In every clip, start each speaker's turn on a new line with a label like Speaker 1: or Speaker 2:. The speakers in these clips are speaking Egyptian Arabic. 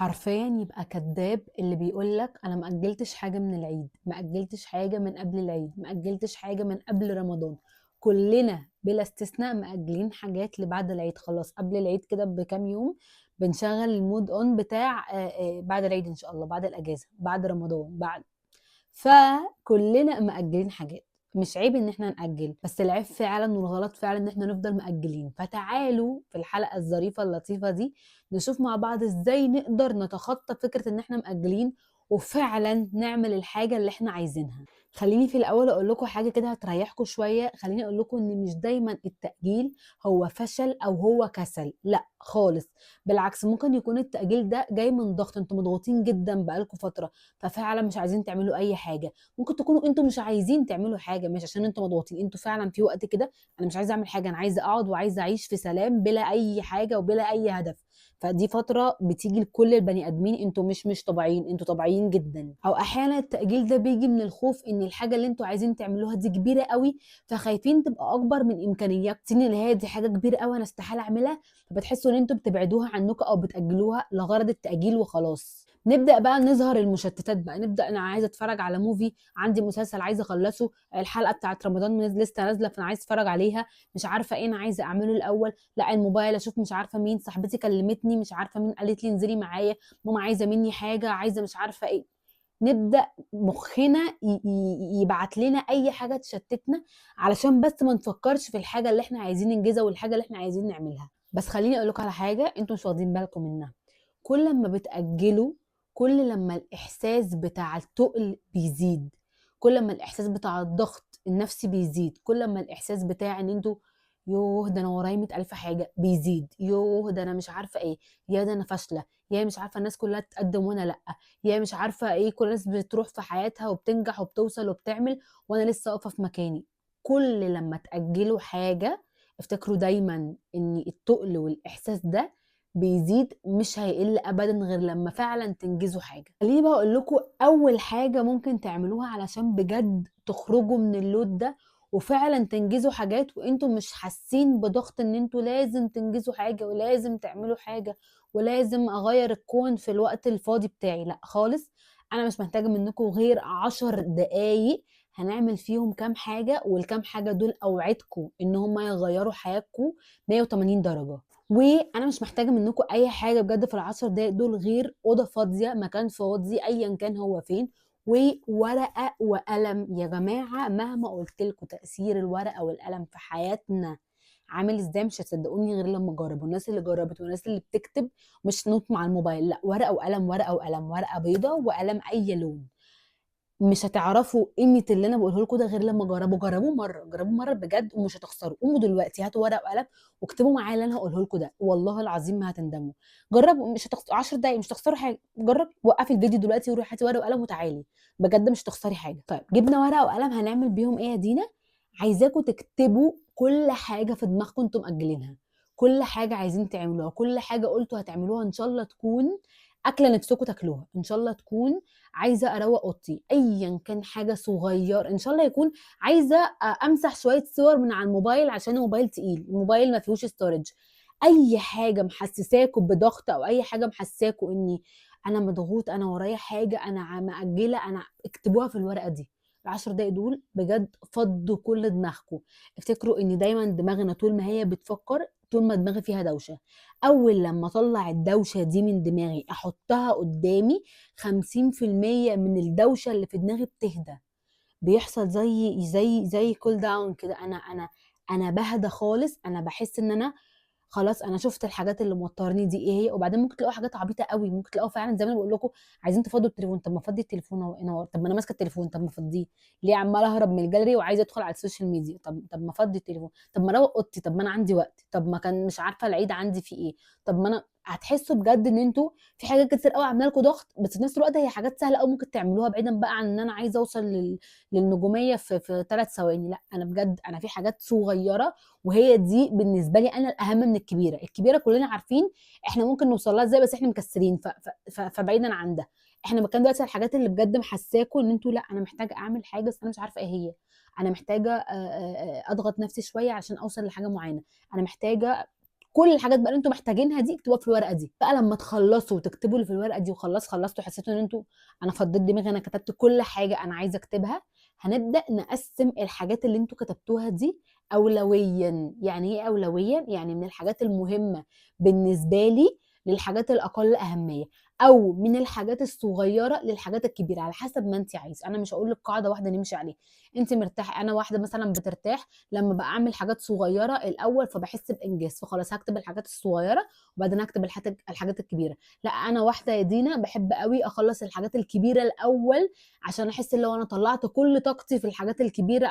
Speaker 1: حرفيًا يبقى كداب اللي بيقول لك أنا ما أجلتش حاجة من العيد، ما أجلتش حاجة من قبل العيد، ما أجلتش حاجة من قبل رمضان. كلنا بلا استثناء مأجلين حاجات لبعد العيد. خلاص قبل العيد كده بكام يوم بنشغل ال mode on بتاع بعد العيد إن شاء الله، بعد الأجازة، بعد رمضان، بعد، فكلنا مأجلين حاجات. مش عيب ان احنا نأجل، بس العيب فعلا والغلط فعلا ان احنا نفضل مأجلين. فتعالوا في الحلقة الظريفة اللطيفة دي نشوف مع بعض ازاي نقدر نتخطى فكرة ان احنا مأجلين وفعلا نعمل الحاجة اللي احنا عايزينها. خليني في الاول اقول لكم حاجة كده هتريحكم شوية. خليني اقول لكم ان مش دايما التأجيل هو فشل او هو كسل، لا خالص، بالعكس ممكن يكون التأجيل ده جاي من ضغط، انتوا مضغوطين جدا بقالكم فترة ففعلا مش عايزين تعملوا اي حاجة. ممكن تكونوا انتوا مش عايزين تعملوا حاجة مش عشان انتوا مضغوطين، انتوا فعلا في وقت كده انا مش عايزة اعمل حاجة، انا عايزة اقعد وعايزة اعيش في سلام بلا اي حاجة وبلا اي هدف. فدي فترة بتيجي لكل البني ادمين، انتوا مش طبيعيين، انتوا طبيعيين جدا. او احيانا التأجيل ده بيجي من الخوف ان الحاجة اللي انتوا عايزين تعملوها دي كبيرة قوي، فخايفين تبقى اكبر من امكانياتكم، اللي هي دي حاجة كبيرة قوي انا استحالة اعملها، فبتحسوا ان انتوا بتبعدوها عنكم او بتأجلوها لغرض التأجيل وخلاص. نبدأ بقى نظهر المشتتات بقى، نبدأ انا عايزة اتفرج على movie، عندي مسلسل عايزة اخلصه، الحلقة بتاعت رمضان لسه نازلة فانا عايزة اتفرج عليها، مش عارفة ايه انا عايزة اعمله الاول، لا الموبايل اشوف مش عارفة مين صاحبتي كلمتني، مش عارفة مين قالت لي انزلي معايا، ماما عايزة مني حاجة، عايزة مش عارفة ايه. نبدأ مخنا يبعت لنا اي حاجة تشتتنا علشان بس ما نفكرش في الحاجة اللي احنا عايزين ننجزها والحاجة اللي احنا عايزين نعملها. بس خليني اقول لكم على حاجة انتوا مش واخدين بالكم منها، كل ما بتأجلوا كل لما الإحساس بتاع التقل بيزيد، كل ما الإحساس بتاع الضغط النفسي بيزيد، كل ما الإحساس بتاع إن انتوا يوه ده أنا ورايا 100,000 حاجة بيزيد، يوه ده أنا مش عارفة إيه، يا ده أنا فاشلة، يا مش عارفة الناس كلها تتقدم وأنا لأ، يا مش عارفة إيه كل الناس بتروح في حياتها وبتنجح وبتوصل وبتعمل وأنا لسه واقفة في مكاني. كل لما تأجلوا حاجة افتكروا دايماً إن التقل والإحساس ده بيزيد، مش هيقل ابدا غير لما فعلا تنجزوا حاجة. خليني بقى اقول لكم اول حاجة ممكن تعملوها علشان بجد تخرجوا من اللود ده وفعلا تنجزوا حاجات وانتم مش حاسين بضغط ان انتوا لازم تنجزوا حاجة ولازم تعملوا حاجة ولازم اغير الكون في الوقت الفاضي بتاعي، لا خالص. انا مش محتاجه منكم غير 10 دقايق هنعمل فيهم كام حاجة، والكام حاجة دول اوعدكم ان هم يغيروا حياتكم 180 درجه. وانا مش محتاجه منكم اي حاجة بجد في العشر دقايق دول غير اوضة فاضية، مكان فاضي ايا كان هو فين، وورقة وقلم. يا جماعة مهما قلت لكم تاثير الورقة والقلم في حياتنا عامل ازاي مش هتصدقوني غير لما اجرب. والناس اللي جربت والناس اللي بتكتب مش note مع الموبايل، لا ورقة وقلم، ورقة وقلم، ورقة بيضة وقلم اي لون. مش هتعرفوا قيمة اللي انا بقوله لكم ده غير لما جربوا. جربوه مرة، جربوه مرة بجد ومش هتخسروا. قوموا دلوقتي هاتوا ورقة وقلم واكتبوا معايا اللي انا هقوله لكم ده، والله العظيم ما هتندموا. جربوا، مش هتخسروا 10 دقايق، مش هتخسروا حاجة. جرب، وقفي الفيديو دلوقتي وروحي هاتي ورقة وقلم وتعالي، بجد مش هتخسري حاجة. طيب جبنا ورقة وقلم، هنعمل بيهم ايه يا دينا؟ عايزاكم تكتبوا كل حاجة في دماغكم انتم مأجلينها، كل حاجة عايزين تعملوها، كل حاجة قلتوا هتعملوها. ان شاء الله تكون اكله نفسكم تاكلوها، ان شاء الله تكون عايزه اروق اوضتي، ايا كان حاجة صغيرة، ان شاء الله يكون عايزه امسح شوية صور من على الموبايل عشان الموبايل تقيل، الموبايل ما فيهوش storage. اي حاجة محسساكم بضغط او اي حاجة محسساكم اني انا مضغوط، انا ورايا حاجة، انا مأجله، انا اكتبوها في الورقة دي. ال10 دقايق دول بجد فضوا كل دماغكم. افتكروا ان دايما دماغنا طول ما هي بتفكر طول ما دماغي فيها دوشه. اول لما اطلع الدوشة دي من دماغي احطها قدامي، خمسين في المية من الدوشة اللي في دماغي بتهدى، بيحصل زي cool down كده. انا بهدى خالص، انا بحس ان انا خلاص انا شفت الحاجات اللي موترني دي ايه هي. وبعدين ممكن تلاقوا حاجات عبيطه قوي، ممكن تلاقوا فعلا زي ما انا بقول لكم عايزين تفضوا التليفون، طب ما افضي التليفون اهو، انا طب ما انا ماسكه التليفون، طب ما افضيه ليه؟ عماله اهرب من الجاليري وعايزه ادخل على ال social media، طب ما افضي التليفون، طب ما اروق اوضتي، طب ما انا عندي وقت، طب ما كان مش عارفه العيد عندي فيه ايه، طب ما انا هتحسوا بجد ان انتوا في حاجات كتير قوي عامله لكم ضغط، بس في نفس الوقت هي حاجات سهلة قوي ممكن تعملوها، بعيدا بقى عن ان انا عايزه اوصل للنجوميه في 3 ثواني. لا انا بجد انا في حاجات صغيرة وهي دي بالنسبة لي انا الاهم من الكبيرة. الكبيرة كلنا عارفين احنا ممكن نوصل لها ازاي، بس احنا مكسرين، فبعيدا عن ده احنا بنتكلم دلوقتي على الحاجات اللي بجد محساكوا ان انتوا لا انا محتاجه اعمل حاجة بس انا مش عارفه ايه هي، انا محتاجه اضغط نفسي شوية عشان اوصل لحاجة معينة، انا محتاجه. كل الحاجات بقى اللي انتوا محتاجينها دي اكتبوها في الورقة دي. بقى لما تخلصوا وتكتبوا اللي في الورقة دي وخلاص خلصتوا، حسيتوا ان انتوا انا فضيت دماغي، انا كتبت كل حاجة انا عايزه اكتبها، هنبدا نقسم الحاجات اللي انتوا كتبتوها دي اولويا. يعني ايه اولويا؟ يعني من الحاجات المهمة بالنسبة لي للحاجات الاقل اهمية، او من الحاجات الصغيرة للحاجات الكبيرة، على حسب ما انت عايزه. انا مش هقول لك قاعدة واحدة نمشي عليها. انت مرتاحة، انا واحدة مثلا بترتاح لما بعمل حاجات صغيرة الاول فبحس بانجاز، فخلاص هكتب الحاجات الصغيرة وبعدين هكتب الحاجات الكبيرة. لا، انا واحدة يا دينا بحب قوي اخلص الحاجات الكبيرة الاول عشان احس ان لو انا طلعت كل طاقتي في الحاجات الكبيرة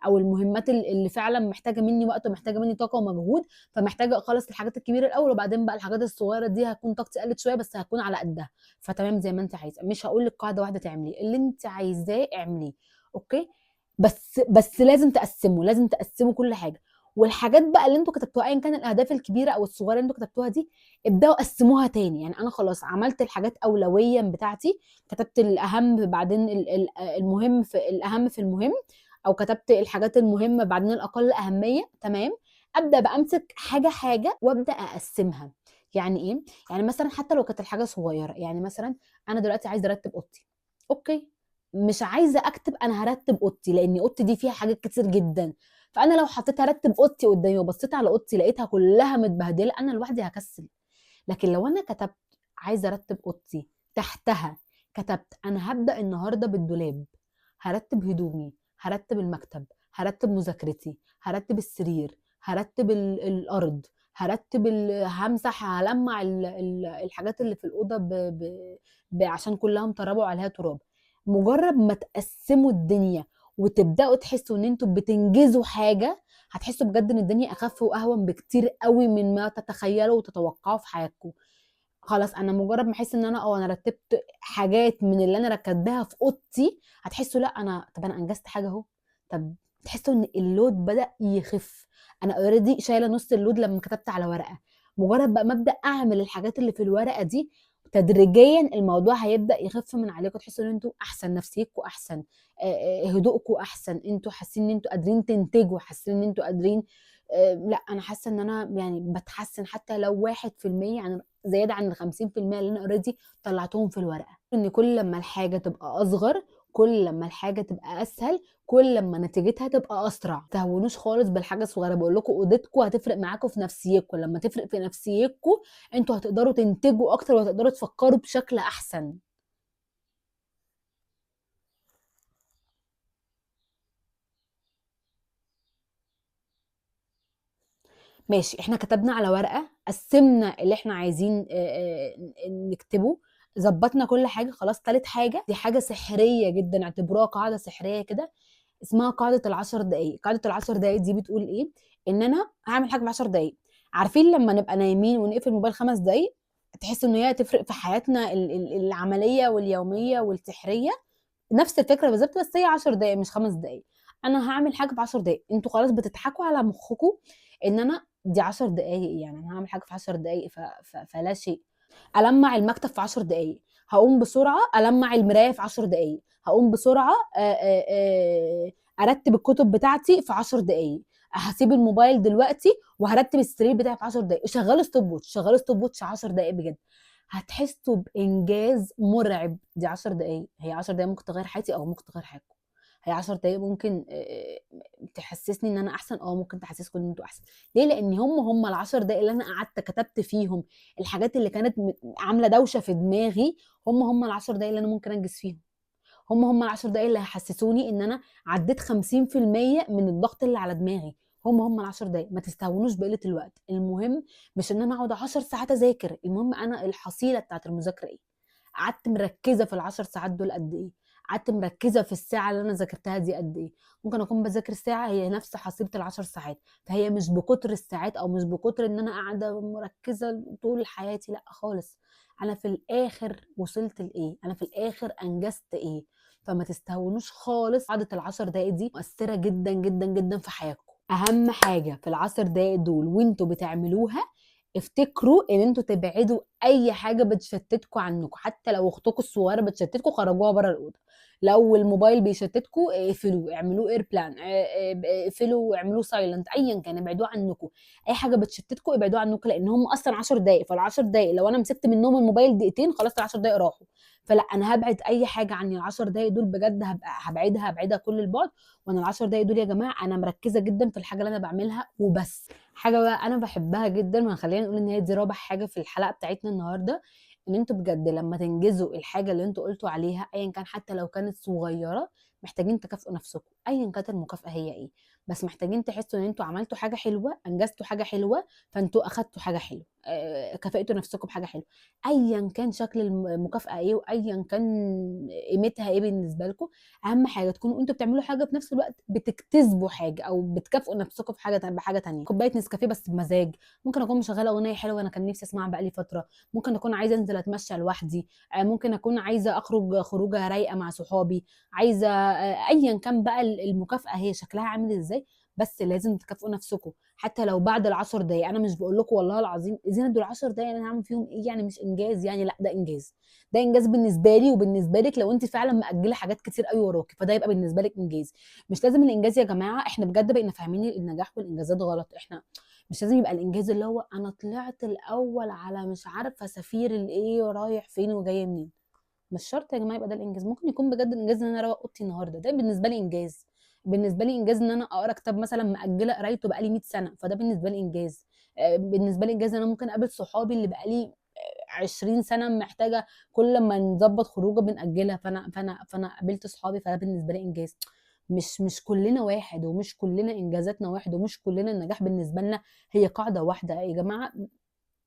Speaker 1: او المهمات اللي فعلا محتاجه مني وقت ومحتاجة مني طاقة ومجهود، فمحتاجه اخلص الحاجات الكبيرة الاول، وبعدين بقى الحاجات الصغيرة دي هتكون طاقتي قلت شوية بس هتكون على قدها. فتمام زي ما انت عايزه، مش هقول لك قاعدة واحدة تعمليه، اللي انت عايزاه اعمليه، okay؟ بس لازم تقسموا، لازم تقسموا كل حاجة. والحاجات بقى اللي انتوا كتبتوها ايا كان الاهداف الكبيرة او الصغيرة اللي انتوا كتبتوها دي، ابداوا قسموها تاني. يعني انا خلاص عملت الحاجات اولويا بتاعتي، كتبت الاهم بعدين المهم في الاهم في المهم، او كتبت الحاجات المهمة بعدين الاقل اهمية، تمام؟ ابدا بقى امسك حاجة حاجة وابدا اقسمها. يعني ايه؟ يعني مثلا حتى لو كانت الحاجة صغيرة، يعني مثلا انا دلوقتي عايزه ارتب اوضتي، okay، مش عايزه اكتب انا هرتب اوضتي لان اوضتي دي فيها حاجات كتير جدا، فانا لو حطيت هرتب اوضتي قدامي وبصيت على اوضتي لقيتها كلها متبهدله، انا لوحدي هكسل. لكن لو انا كتبت عايزه ارتب اوضتي، تحتها كتبت انا هبدا النهارده بالدولاب، هرتب هدومي، هرتب المكتب، هرتب مذاكرتي، هرتب السرير، هرتب الارض، هرتب همسح، هلمع الحاجات اللي في الاوضة عشان كلها مطربه وعليها تراب. مجرد ما تقسموا الدنيا وتبداوا تحسوا ان انتوا بتنجزوا حاجة، هتحسوا بجد ان الدنيا اخف واهون بكتير قوي من ما تتخيلوا وتتوقعوا في حياتكم. خلاص انا مجرد ما احس ان انا انا رتبت حاجات من اللي انا ركبتها في اوضتي، هتحسوا لا انا طب انا انجزت حاجة اهو. طب تحسوا ان ال load بدا يخف، انا already شايله نص ال load لما كتبت على ورقة. مجرد بقى ما ابدا اعمل الحاجات اللي في الورقة دي تدريجيا الموضوع هيبدا يخف من عليكم، تحسوا ان انتوا احسن، نفسيتكم احسن، هدوءكم احسن، انتوا حاسين ان انتوا قادرين تنتجوا، حاسين ان انتوا قادرين، لا انا حاسه ان انا يعني بتحسن حتى لو 1% عن زيادة عن ال 50% اللي انا already طلعتهم في الورقة. ان كل لما الحاجة تبقى اصغر، كل لما الحاجة تبقى اسهل، كل لما نتيجتها تبقى اسرع. ما تهونوش خالص بالحاجة الصغيرة، بقول لكم اوضتكم هتفرق معاكم في نفسيتكم، لما تفرق في نفسيتكم انتوا هتقدروا تنتجوا اكتر وهتقدروا تفكروا بشكل احسن. ماشي، احنا كتبنا على ورقة، قسمنا اللي احنا عايزين نكتبه، ظبطنا كل حاجة، خلاص. تالت حاجة، دي حاجة سحريه جدا، اعتبروها قاعدة سحريه كده، اسمها قاعدة العشر دقايق. قاعدة العشر دقايق دي بتقول ايه؟ ان انا هعمل حاجة في 10 دقايق. عارفين لما نبقى نايمين ونقفل الموبايل 5 دقايق، تحس ان هي تفرق في حياتنا العملية واليوميه والسحريه؟ نفس الفكرة بالظبط، بس هي 10 دقايق مش 5 دقايق. انا هعمل حاجة في 10 دقايق، انتوا خلاص بتضحكوا على مخكم ان انا دي 10 دقايق، يعني انا هعمل حاجة في 10 دقايق فلا شيء. المع المكتب في 10 دقايق، هقوم بسرعة المع المراية في 10 دقايق، هقوم بسرعة ارتب الكتب بتاعتي في 10 دقايق، هسيب الموبايل دلوقتي وهرتب السرير بتاعي في 10 دقايق. شغلوا stopwatch، شغلوا stopwatch 10 دقايق بجد، هتحسوا بانجاز مرعب. دي 10 دقايق، هي 10 دقايق ممكن تغير حياتي او ممكن تغير حياتكم. هي 10 دقايق ممكن تحسسني ان انا احسن او ممكن تحسسكم ان انتوا احسن. ليه؟ لان هم ال10 دقايق اللي انا قعدت كتبت فيهم الحاجات اللي كانت عامله دوشه في دماغي، هم ال10 دقايق اللي انا ممكن انجز فيهم، هم ال10 دقايق اللي هيحسسوني ان انا عديت 50% من الضغط اللي على دماغي. هم ال10 دقايق. ما تستهونوش بقلة الوقت. المهم مش ان انا اقعد 10 ساعات اذاكر، المهم انا الحصيلة بتاعت المذاكرة ايه، قعدت مركزه في ال10 ساعات دول قد ايه، قعدت مركزه في الساعة اللي انا ذاكرتها دي قد ايه. ممكن اكون بذاكر ساعة هي نفس حصيله ال10 ساعات، فهي مش بكتر الساعات او مش بكتر ان انا قاعدة مركزه طول حياتي، لا خالص. انا في الاخر وصلت لايه، انا في الاخر انجزت ايه. فما تستهونوش خالص. قعدة ال10 دقايق دي مؤثرة جدا جدا جدا في حياتكم. اهم حاجة في ال10 دقايق دول وانتوا بتعملوها، افتكروا ان انتوا تبعدوا اي حاجة بتشتتكم عنكم، حتى لو اختكم الصغيرة بتشتتكم خرجوها بره الاوضة، لو الموبايل بيشتتكم اقفلوه، اعملوه airplane، اقفلوه، اعملوه silent، ايا كان ابعدوه عنكم. اي حاجة بتشتتكم ابعدوها عنكم، لان هم اصلا 10 دقائق، فال10 دقائق لو انا مسكت منهم الموبايل دقيقتين خلاص ال10 دقائق راحوا. فلا، انا هبعد اي حاجة عني ال10 دقائق دول بجد، هبقى هبعدها كل البعد. وانا ال10 دقائق دول يا جماعة انا مركزه جدا في الحاجة اللي انا بعملها وبس. حاجة بقى انا بحبها جدا، وخلينا نقول ان هي دي رابع حاجة في الحلقة بتاعتنا النهارده، ان انتوا بجد لما تنجزوا الحاجة اللي انتوا قلتوا عليها ايا كان، حتى لو كانت صغيرة، محتاجين تكافئوا نفسكم ايا كانت المكافاة هي ايه، بس محتاجين تحسوا ان انتوا عملتوا حاجة حلوة، انجزتوا حاجة حلوة، فانتوا اخدتوا حاجة حلوة، كافئتوا نفسكم بحاجة حلوة، ايا كان شكل المكافاة ايه وايا كان قيمتها ايه بالنسبة لكم. اهم حاجة تكونوا انتوا بتعملوا حاجة في نفس الوقت بتكتسبوا حاجة او بتكافئوا نفسكم في حاجة بحاجة تانية. كوباية نسكافيه بس بمزاج، ممكن اكون مشغله اغنية حلوة انا كان نفسي اسمعها بقالي فترة، ممكن اكون عايزه انزل اتمشى لوحدي، ممكن اكون عايزه اخرج خروجه رايقة مع صحابي، عايزه، ايا كان بقى المكافاة هي شكلها عامل ازاي، بس لازم تكافئوا نفسكم حتى لو بعد ال10 دقايق. انا مش بقول لكم والله العظيم زينة دول 10 دقايق انا هعمل فيهم ايه يعني، مش انجاز يعني، لا ده انجاز، ده انجاز بالنسبة لي وبالنسبة لك لو انت فعلا مأجله حاجات كتير قوي وراكي، فده يبقى بالنسبة لك انجاز. مش لازم الانجاز يا جماعة، احنا بجد بقينا فاهمين النجاح والانجازات غلط. احنا مش لازم يبقى الانجاز اللي هو انا طلعت الاول على مش عارفه سفير الايه ورايح فين وجاي منين، مش شرط يا جماعة يبقى ده الانجاز. ممكن يكون بجد الانجاز ان انا اروق اوضتي النهارده، ده بالنسبة لي انجاز. بالنسبة لي انجاز ان انا اقرا كتاب مثلا مأجله قرايته بقالي 100 سنة، فده بالنسبة لي انجاز. بالنسبة لي انجاز ان انا ممكن اقابل صحابي اللي بقالي 20 سنة محتاجه كل ما نظبط خروجه بنأجلها، فانا قابلت صحابي، فده بالنسبة لي انجاز. مش كلنا واحد، ومش كلنا انجازاتنا واحد، ومش كلنا النجاح بالنسبة لنا هي قاعدة واحدة يا جماعة.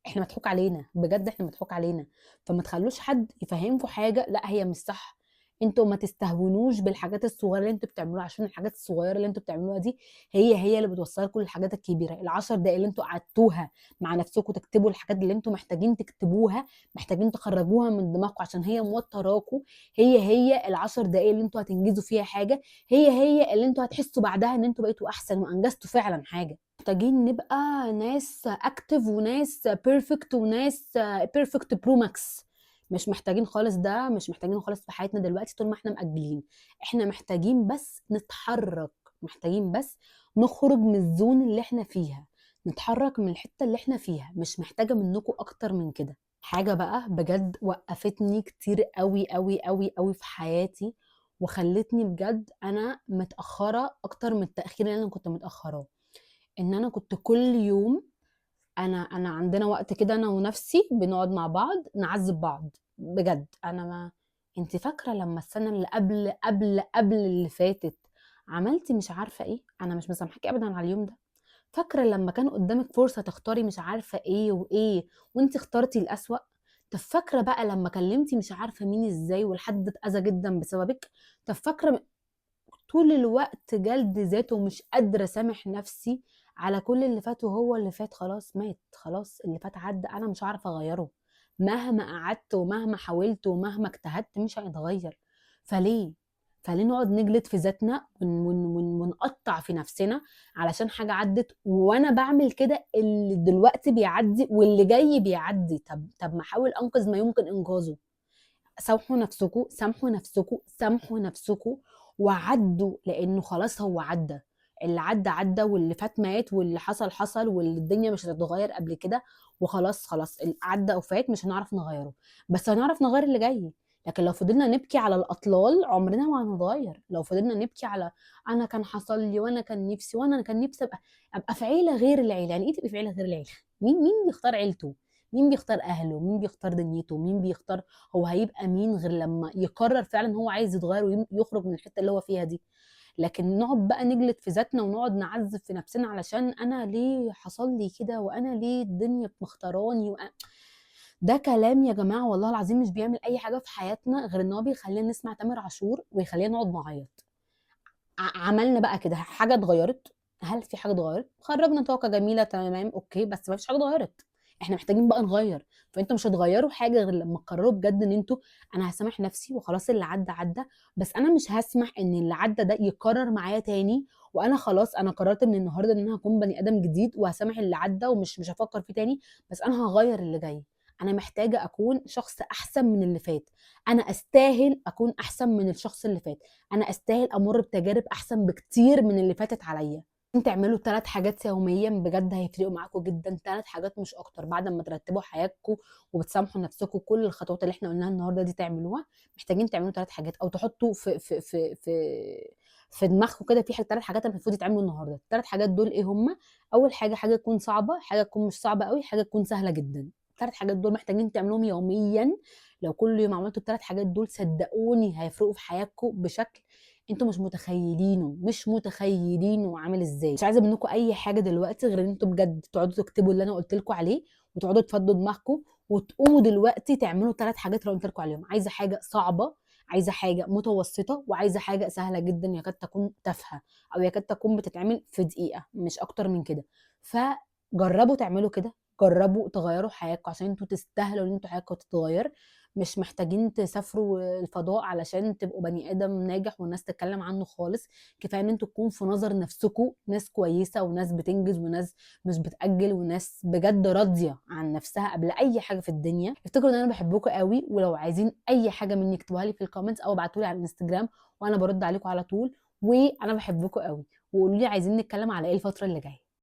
Speaker 1: احنا مضحوك علينا بجد، احنا مضحوك علينا، فما تخلوش حد يفهمكم حاجة لا هي مش صح. انتوا ما تستهونوش بالحاجات الصغيرة اللي انتوا بتعملوها، عشان الحاجات الصغيرة اللي انتوا بتعملوها دي هي اللي بتوصلكم للحاجات الكبيرة. ال10 دقايق اللي انتوا قعدتوها مع نفسكم تكتبوا الحاجات اللي انتوا محتاجين تكتبوها، محتاجين تخرجوها من دماغكم عشان هي موتراكم، هي ال10 دقايق اللي انتوا هتنجزوا فيها حاجة، هي اللي انتوا هتحسوا بعدها ان انتوا بقيتوا احسن وانجزتوا فعلا حاجة. محتاجين نبقى ناس active وناس perfect وناس perfect pro max. مش محتاجين خالص ده، مش محتاجين خالص في حياتنا دلوقتي طول ما احنا مأجلين. احنا محتاجين بس نتحرك، محتاجين بس نخرج من ال zone اللي احنا فيها، نتحرك من الحتة اللي احنا فيها. مش محتاجة منكم اكتر من كده. حاجة بقى بجد وقفتني كتير قوي قوي قوي قوي في حياتي وخلتني بجد انا متأخرة اكتر من التأخير اللي انا كنت متأخراه، ان انا كنت كل يوم انا عندنا وقت كده انا ونفسي بنقعد مع بعض نعذب بعض بجد. انا ما انت فاكره لما السنة اللي قبل قبل قبل اللي فاتت عملتي مش عارفه ايه، انا مش مسامحاكي ابدا على اليوم ده. فاكره لما كان قدامك فرصة تختاري مش عارفه ايه وايه وانت اخترتي الاسوأ. طب فاكره بقى لما كلمتي مش عارفه مين ازاي والحد اتاذى جدا بسببك. طب فاكره طول الوقت جلد ذاته ومش قادرة اسامح نفسي على كل اللي فات، وهو اللي فات خلاص مات، خلاص اللي فات عدى، انا مش عارفه اغيره مهما قعدت ومهما حاولت ومهما اجتهدت مش هيتغير. فليه نقعد نجلد في ذاتنا ونقطع في نفسنا علشان حاجة عدت؟ وانا بعمل كده اللي دلوقتي بيعدي واللي جاي بيعدي. طب ما احاول انقذ ما يمكن انقاذه. سامحوا نفسكم، سامحوا نفسكم، سامحوا نفسكم وعدوا، لانه خلاص هو عدى، اللي عدى عدى، واللي فات مات، واللي حصل حصل، واللي الدنيا مش هتتغير قبل كده، وخلاص خلاص اللي عدى وفات مش هنعرف نغيره، بس هنعرف نغير اللي جاي. لكن لو فضلنا نبكي على الأطلال عمرنا ما هنتغير. لو فضلنا نبكي على أنا كان حصل لي وأنا كان نفسي وأنا كان نفسي أبقى في عيلة غير العيلة. يعني إيه تبقي في عيلة غير العيلة؟ مين بيختار عيلته؟ مين بيختار أهله؟ مين بيختار دنيته؟ مين بيختار هو هيبقى مين غير لما يقرر فعلا هو عايز يتغير ويخرج من الحتة اللي هو فيها دي؟ لكن نقعد بقى نجلد في ذاتنا ونقعد نعذب في نفسنا علشان أنا ليه حصل لي كده وأنا ليه الدنيا مختاراني ده كلام يا جماعة والله العظيم مش بيعمل أي حاجة في حياتنا غير إن هو بيخلينا نسمع تامر عاشور ويخلينا نقعد نعيط. عملنا بقى كده حاجة اتغيرت؟ هل في حاجة اتغيرت؟ خرجنا طاقة جميلة تمام okay، بس ما فيش حاجة اتغيرت. احنا محتاجين بقى نغير. فانتوا مش هتغيروا حاجة غير لما تقرروا بجد ان انتوا انا هسامح نفسي وخلاص، اللي عدى عدى، بس انا مش هسمح ان اللي عدى ده يتكرر معايا تاني، وانا خلاص انا قررت من النهارده ان انا هكون بني ادم جديد وهسامح اللي عدى ومش مش هفكر فيه تاني، بس انا هغير اللي جاي. انا محتاجه اكون شخص احسن من اللي فات، انا استاهل اكون احسن من الشخص اللي فات، انا استاهل امر بتجارب احسن بكتير من اللي فاتت عليا. تعملوا 3 حاجات يوميا بجد هيفرقوا معاكم جدا، 3 حاجات مش اكتر. بعد ما ترتبوا حياتكم وبتسامحوا نفسكم كل الخطوات اللي احنا قلناها النهارده دي تعملوها، محتاجين تعملوا 3 حاجات، او تحطوا في دماغكم كده في 3 حاجات المفروض يتعملوا النهارده. الثلاث حاجات دول ايه هما؟ اول حاجة، حاجة تكون صعبة، حاجة تكون مش صعبة قوي، حاجة تكون سهلة جدا. الثلاث حاجات دول محتاجين تعملوهم يوميا. لو كل يوم عملتوا الثلاث حاجات دول صدقوني هيفرقوا في حياتكم بشكل انتوا مش متخيلينه، مش متخيلينه عامل ازاي. مش عايزه منكم اي حاجة دلوقتي غير ان انتوا بجد تقعدوا تكتبوا اللي انا قلت لكم عليه، وتقعدوا تفضوا دماغكم، وتقوموا دلوقتي تعملوا 3 حاجات اللي قلت لكم عليهم. عايزه حاجة صعبة، عايزه حاجة متوسطه، وعايزه حاجة سهلة جدا يكاد تكون تافهة او يكاد تكون بتتعمل في دقيقة مش اكتر من كده. فجربوا تعملوا كده، جربوا تغيروا حياتكم عشان انتوا تستاهلوا ان انتوا حياتكم تتغير. مش محتاجين تسافروا الفضاء علشان تبقوا بني ادم ناجح والناس تتكلم عنه خالص. كفاية ان انتوا تكون في نظر نفسكم ناس كويسة وناس بتنجز وناس مش بتاجل وناس بجد راضية عن نفسها قبل اي حاجة في الدنيا. افتكروا ان انا بحبكم قوي، ولو عايزين اي حاجة مني اكتبوها لي في ال comments او ابعتوا لي على الانستجرام وانا برد عليكم على طول. وانا بحبكم قوي، وقولوا لي عايزين نتكلم على ايه الفترة اللي جاية.